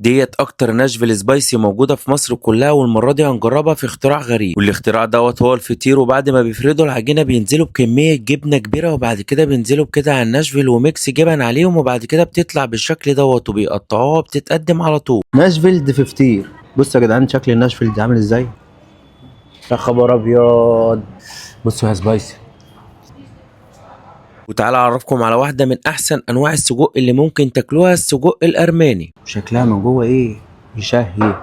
ديت اكتر ناشفيل spicy موجودة في مصر كلها، والمرة دي هنجربها في اختراع غريب. والاختراع دوت هو الفطير، وبعد ما بيفردوا العجينة بينزلوا بكمية جبنه كبيرة، وبعد كده بينزلوا بكده على الناشفيل و mix جبن عليهم، وبعد كده بتطلع بالشكل دوت وبيقطعوها وبتتقدم على طول. ناشفيل في فطير. بصوا يا جدعان شكل الناشفيل ده عامل ازاي، يا خبر ابيض. بصوا يا spicy. وتعالى اعرفكم على واحدة من احسن انواع السجق اللي ممكن تاكلوها، السجق الارماني. شكلها من جوه ايه يشهي.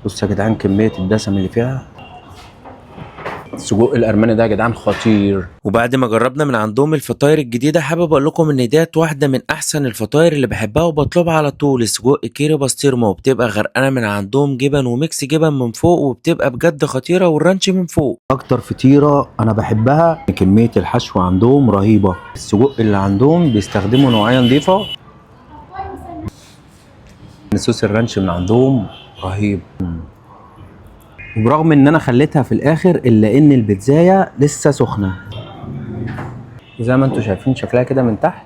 بصوا يا جدعان كمية الدسم اللي فيها. السجق الارماني ده يا جدعان خطير. وبعد ما جربنا من عندهم الفطاير الجديدة، حابب اقول لكم ان ديت واحدة من احسن الفطاير اللي بحبها وبطلبها على طول، سجق كيري بسطرمه، وبتبقى غرقانة من عندهم جبن و mix جبن من فوق، وبتبقى بجد خطيرة، وال ranch من فوق. اكتر فطيره انا بحبها، كمية الحشو عندهم رهيبة. السجق اللي عندهم بيستخدموا نوعية نظيفة. صوص ال ranch من عندهم رهيب. وبرغم ان انا خليتها في الاخر الا ان البيتزايه لسه سخنة، زي ما انتم شايفين شكلها كده من تحت.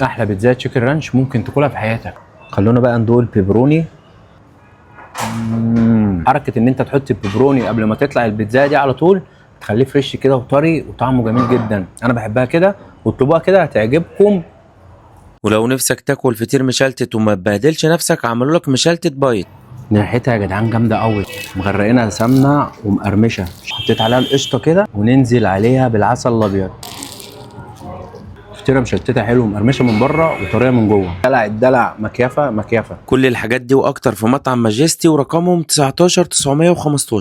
احلى بيتزايه chicken ranch ممكن تاكلها في حياتك. خلونا بقى ندوق البيبروني. حركة ان انت تحط البيبروني قبل ما تطلع البيتزا دي على طول تخليه fresh كده وطري وطعمه جميل جدا. انا بحبها كده، واطلبوها كده هتعجبكم. ولو نفسك تاكل فطير مشلتت وما تبهدلش نفسك، عملوا لك مشلتت bite. ريحتها يا جدعان جامدة قوي، مغرقينها سمنه ومقرمشه. حطيت عليها القشطه كده وننزل عليها بالعسل الابيض. فطيره مشلتته حلو، مقرمشه من بره وطريه من جوه. دلع الدلع، مكيفه مكيفه. كل الحاجات دي واكتر في مطعم ماجستي، ورقمهم 19915.